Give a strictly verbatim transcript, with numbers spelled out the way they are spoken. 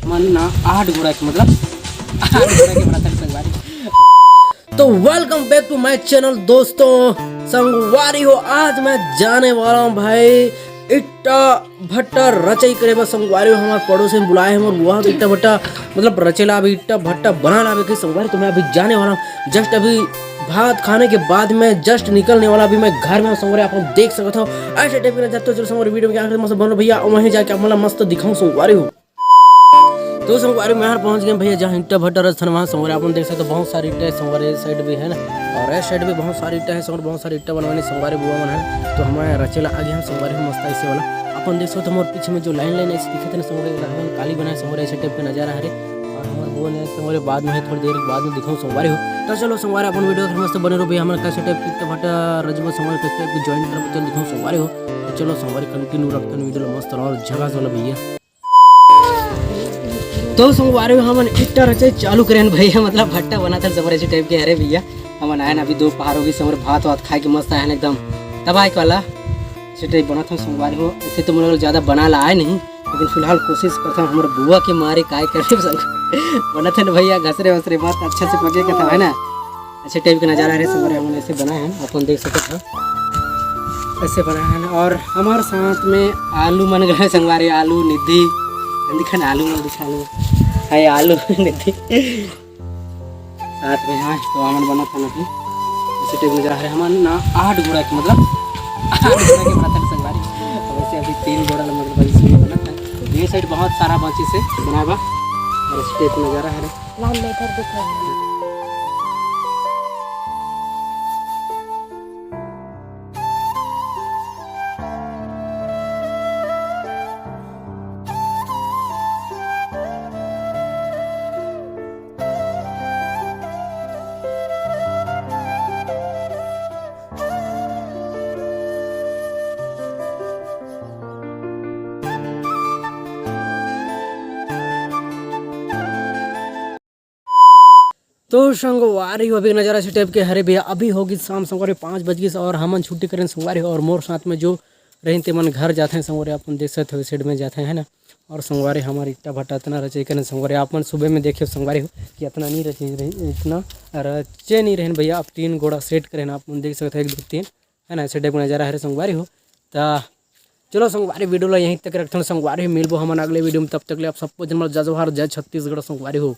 मन ना आठ गोड़ा के, मतलब, आठ गोड़ा के बनाथन संगवारी। तो welcome back to my channel दोस्तों। संगवारी हो, आज मैं जाने वाला हूँ भाई इट्टा भट्टा रचई करे बर। संगवारी हो, हमारे पड़ोस में बुलाए हैं और वहाँ इट्टा भट्टा, मतलब, रचे ला, अभी इट्टा भट्टा बना ला अभी संगवारी। तो मैं अभी जाने वाला हूँ, जस्ट अभी भात खाने के बाद मैं जस्ट निकलने वाला, अभी मैं घर में हूँ संगवारी। आप लोग देख सकते हो ऐसे टाइप के जाते हो। चलो संगवारी, वीडियो में क्या मस्त बनो भैया, वहीं जाके आप मतलब मस्त दिखाऊँ संगवारी हो। तो संगवारी, मैं हर पहुंच गए भैया, जहाँ इट्टा भट्टा रचथन वहाँ संगवारी। आप मन देख सकते हो, बहुत सारी इट्टा है संगवारी, इस साइड भी है ना, और इस साइड भी बहुत सारी इट्टा है संगवारी, बहुत सारी इट्टा बनवानी संगवारी बुआ मन है। तो हमारे रचेला आगे हम संगवारी हो मस्त ऐसे वाला। अपन देख सकते हो, हमारे पीछे में जो लाइन लाइन ऐसे दिखत है ना संगवारी, हमन काली बनाए संगवारी, ऐसे टाइप का नजारा है रे। और हमारे बुआ ने संगवारी बाद में है, थोड़ी देर बाद में दिखाऊँ संगवारी हो। तो चलो संगवारी, अपन वीडियो में मस्त बने रहो भैया, हमारे कैसे टाइप इट्टा भट्टा रचबो संगवारी, कैसे टाइप की ज्वाइन करबो, चल दिखाऊँ संगवारी हो। तो चलो संगवारी, कंटिन्यू रखते हैं वीडियो ला मस्त और झकास वाला भैया। तो संगवारी हो, हमन इट्टा रचई चालू करेन भैया, मतलब भट्टा बनाथन संगवारी, ऐसे टाइप के। अरे भैया, हमन आए ना अभी दोपहर होगे संगवारी, भात वात खाए के मस्त आए हन एकदम तबाही वाला, ऐसे टाइप बनाथन संगवारी हो। ऐसे तो मोला ज्यादा बनाए ला आए नहीं, लेकिन फिलहाल कोशिश करथन, हमर बुआ के मारे काय करे संग बनाथन भैया, घसरे वसरे मत अच्छा से पके के था, है ना। ऐसे टाइप के नजारा है संगवारी, हमन ऐसे बनाए हैं, अपन देख सकत हो, ऐसे बनाए हैं। और हमारे साथ में आलू मन गए संगवारी, आलू निधि, दिखन आलू मन दिखा लो, है आलू निधि साथ में। हाँ, तो हमन बनाथन अभी ऐसे टाइप नजारा है, हमन ना आठ गोड़ा के, मतलब, आठ गोड़ा के बनाथन संगवारी। अब ऐसे अभी तीन गोड़ा ला, मतलब, ऐसे बनाथन। ये साइड बहुत सारा बाँचिस हे बनाए बा, और ऐसे टाइप नजारा है। लाल लेकर दिखा। तो संगवारी हो, अभी नजारा ऐसे टाइप के हरे भैया, अभी होगी शाम संगवारी, पाँच बज गई और हमन छुट्टी करेन संगवारी हो, और मोर साथ में जो रहिन ते मन घर जाथे संगवारी, अपन देख सकते हो, साइड में जाथे, है ना। और संगवारी, हमार इट्टा भट्टा इतना रचे करेन संगवारी, आप मन सुबह में देखे संगवारी हो कि इतना नहीं रचे रही, इतना रचे नहीं रहन भैया। आप तीन गोड़ा सेट करेन, आप मन देख सकते हो, एक दो तीन, है ना, ऐसे टाइप का नजारा है रे संगवारी हो। ता चलो संगवारी, वीडियो ला यहीं तक रखथन संगवारी, मिलबो हमन अगले वीडियो में, तब तक ले आप सबको जन्मल जय जोहार, जय छत्तीसगढ़ संगवारी हो।